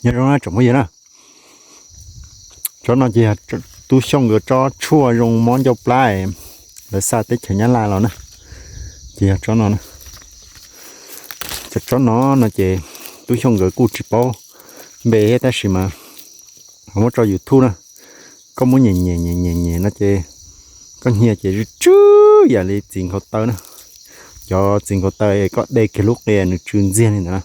Nyob zoo na tsoom phooj ywg na, tsob no ces yog Tub Xyooj nkawd tsob tshuaj zoo mob ncauj plab, lawv xa teb chaws Nyab Laj los na, ces yog tsob no na. Cov tsob no no ces Tub Xyooj nkawd kuj tsis paub npe thiab tab sis mas ho muab tso YouTube na, koj muab nyem nyem nyem nyem nyem no ces koj hnia ces tsw tsw yam li txiv nkhaus taw na. Cov txiv nkhaus taw koj de kiag lub qia nws tsw ntxiag li ntawd na.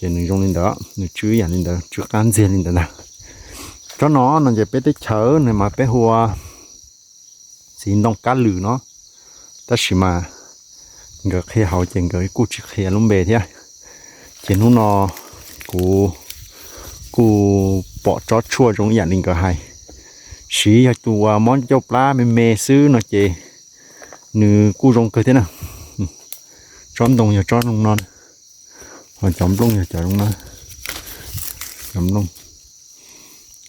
Ces nws zoo li ntawd, nws tsw yam li ntawd, tsw qab ntxiag li ntawd ntag. Tsob no no ces peb teb chaws no mas peb hu ua txiv ntoo kab lwm no, tab sis mas nkawd qhia hauv ces nkawd kuj tsis qhia lub npe thiab. Ces hnub no kuv kuj pom tsob tshuaj zoo ib yam li nkawd hais, siv yog tus uas mob ncauj plab me me xwb no ces nws kuj zoo kawg thiab na. Tsob ntoo yog tsob zoo no, ho cov nplooj yog cov zoo no, cov nplooj,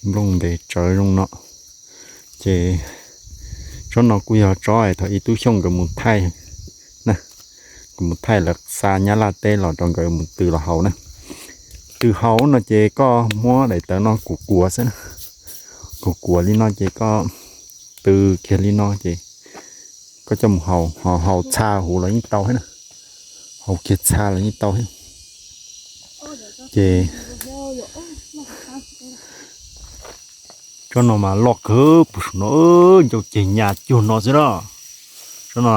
nplooj npe tsawv zoo no. Ces tsob no kuj yog tsob thaum ub Tub Xyooj nkawd mus thaij na, nkawd mus thaij lawv xa Nyab Laj teb los rau nkawd mus tw los haus na. Tw haus no ces koj muab daim tawv no kuv kuav xwb na, kuv kuav li no ces koj tw kiag li no ces koj coj mus haus, ho haus txha huv los yeej tau thiab na, haus kiag txha los yeej tau thiab. Ces tsob no mas loj kawg, puag saum no ncau ceg nyas cuag no xwb na. Tsob no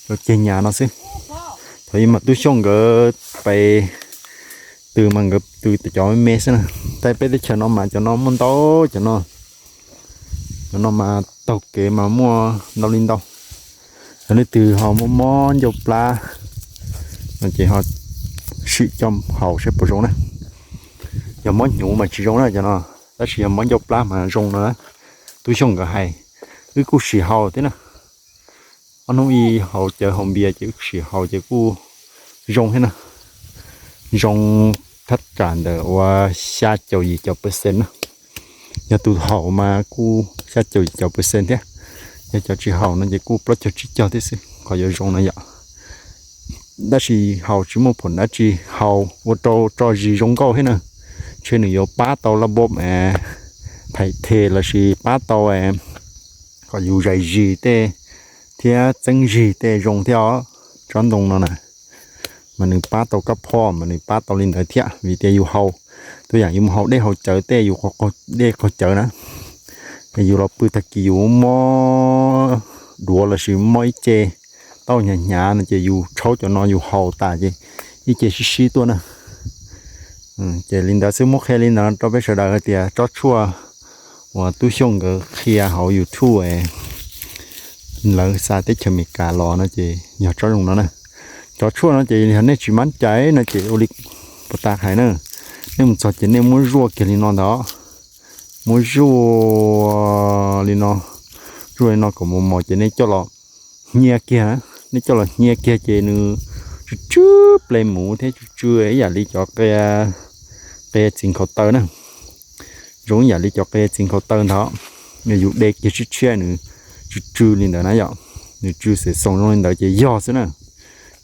ncau ceg nyas no xwb. Thaum ub mas Tub Xyooj nkawd pais tw mas nkawd tw cov me me xwb na, tab peb teb chaws no mas cov no muaj ntau, cov no, cov no mas taug kev mas muaj ntau li ntau. Yog leej twg ho mob mob ncauj plab no ces ho sim coj haus saib puas zoo na. Yog mob hnyuv mas tsis zoo na cov no, tab sis yog mob ncauj plab mas zoo no na. Tub Xyooj nkawd hais, wb kuj sim haus thiab na. Ob hnub ib haus cawv haus npias ces wb sim haus ces kuj zoo thiab na. Zoo thaj tsam ntawm uas xya caum yim caum percent na. Yog tus haum mas kuj xya caum yim caum percent thiab. Yog cov tsis haum no ces kuj plaub caug tsib caug thiab xwb qhov yuav zoo no yom. Tab sis haus tsis muaj phoom dab tsi, haus ua rau tso zis zoo nkauj thiab na. Ntshe nws yuav pab tau laj npob, phaim the lossis pab tau kom yus zais zis tej thiab txeeb zis tej zoo thiab os. Tsob ntoo no na, mas nws pab tau kab phob mas nws pab tau li ntawd thiab vim tias yus haus, tus yam yus mus haus dej haus cawv tej, yus dej qaug cawv na, yus los pw tag kis yus mob duav lossis mob ib ce tau hnyav hnyav no ces yus tshaub cov no yus haus tas ces ib ce sib sib tuaj na. Ces li ntawd xwb, muab qhia li ntawd rau peb sawv daws hais tias tsob tshuaj uas Tub Xyooj nkawd qhia hauv YouTube lawv xa teb chaws Amelikas los no ces yog tsob zoo no na. Cov tshuaj no ces yog nej tsis mab cai no ces ua li puas tas hais na, nej mus txog ces nej muab zuaj kiag li no ntag. Muab zuaj li no, zuaj li no kom mos mos ces nej coj los hnia kiag, nej coj los hnia kiag ces nws tsw tsw ple muv thiab tsw tsw ib yam li cov qia, qia txiv nkhaus taw na. Zoo ib yam li cov qia txiv nkhaus taw ntag, yus de kiag tshiab tshiab nws tsw tsw li ntawd na yom, nws tsw xev xoos zoo li ntawd ces yog xwb na.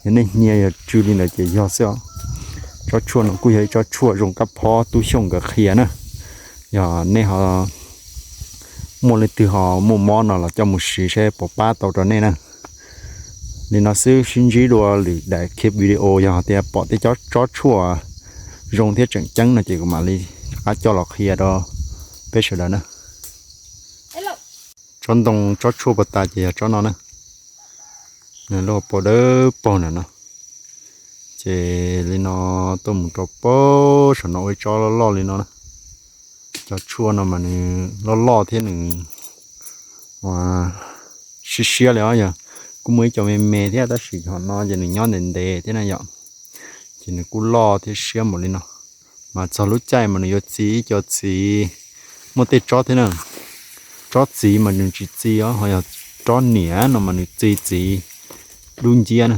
Yog nej hnia yog tsw li ntawd ces yog xwb os. Tsob tshuaj no kuj yog ib tsob tshuaj zoo kab phob Tub Xyooj nkawd qhia na. Yog nej ho muaj leej twg ho muaj mob no los coj mus siv saib puas pab tau rau nej na. Li no xwb, sib ntsib dua lwm daim clip video, yog tias pom tej tsob tshuaj zoo thiab tseem ceeb no ces kuv mam li rov qab coj los qhia rau peb sawv daws na. Tsob ntoo tsob tshuaj puas tas ces yog tsob no na. Nws lub hauv paus dawb paug na no. Ces li no tuaj mus rau pem saum no ua ib tsob loj loj li no na. Cov tshuaj no mas nws loj loj thiab nws ua siab siab li os, yog kuj muaj ib co me me thiab tab sis hom no ces nws nyob ntev ntev thiab na yom. Ces nws kuj loj thiab siab npaum li no. Mas txog lub caij mas nws yuav txi ib co txiv, muaj tej tsob thiab na, tsob txiv mas nws tsis txi os, ho yog tsob niam no mas nws txi txiv dub nciab na.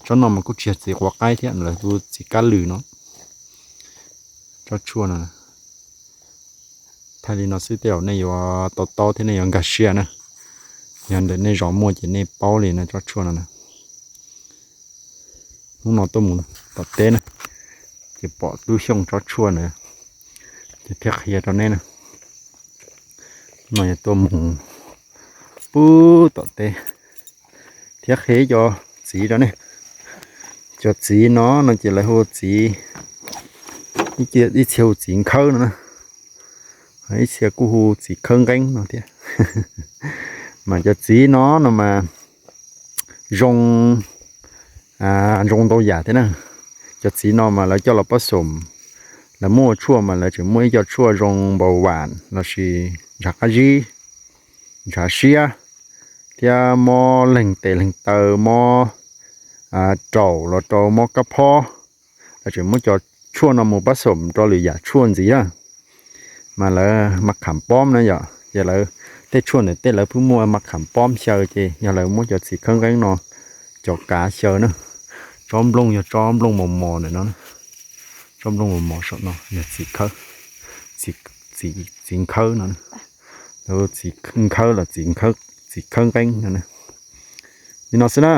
Tsob no mas kuj tsis yog txiv quav qaib thiab, lawv hu txiv kab lwm no. Tsob tshuaj no thaij li no xwb tej zaum nej yuav to taub thiab nej yuav nkag siab na. Yog ntawm nej zos muaj ces nej paub li no tsob tshuaj no na. Hnub no tuaj mus tom teb na, Ces pom Tub Xyooj tsob tshuaj na, ces thiaj qhia rau nej na. No yog tuaj mus pub tom teb thiab qhia cov txiv rau nej. Cov txiv no no ces lawv hu txiv, ib txhia hu txiv nkhawb no na, ib txhia kuj hu txiv khawb nqeeb no thiab. Mas cov txiv no no mas zoo, zoo ntau yam thiab na. Cov txiv no mas lawv coj los pab xoom, lawv muaj tshuaj mas lawv tseem muaj ib co tshuaj zoo npau vam lossis ntshav qab zib, ntshav siab, thiab mob leeg tes leeg taw, mob raum los rau mob kab phob. Lawv tseem muab cov tshuaj no mus pab xoom rau lwm yam tshuaj ntxiv na. Mas lawv mas kham pob na yom, ces lawv tej tshuaj ntawm tej lawv pheej muaj mas kham pob xyaw, ces yog lawv muab cov txiv khawb nqeeb no cov kav xyaw na. Tsob nplooj yog tsob nplooj mos mos ntawm no, tsob nplooj mos mos saum no yog txiv khawb, txiv nkhawb no, txiv nkhawb los txiv khawb nqeeb no. Li no xwb na.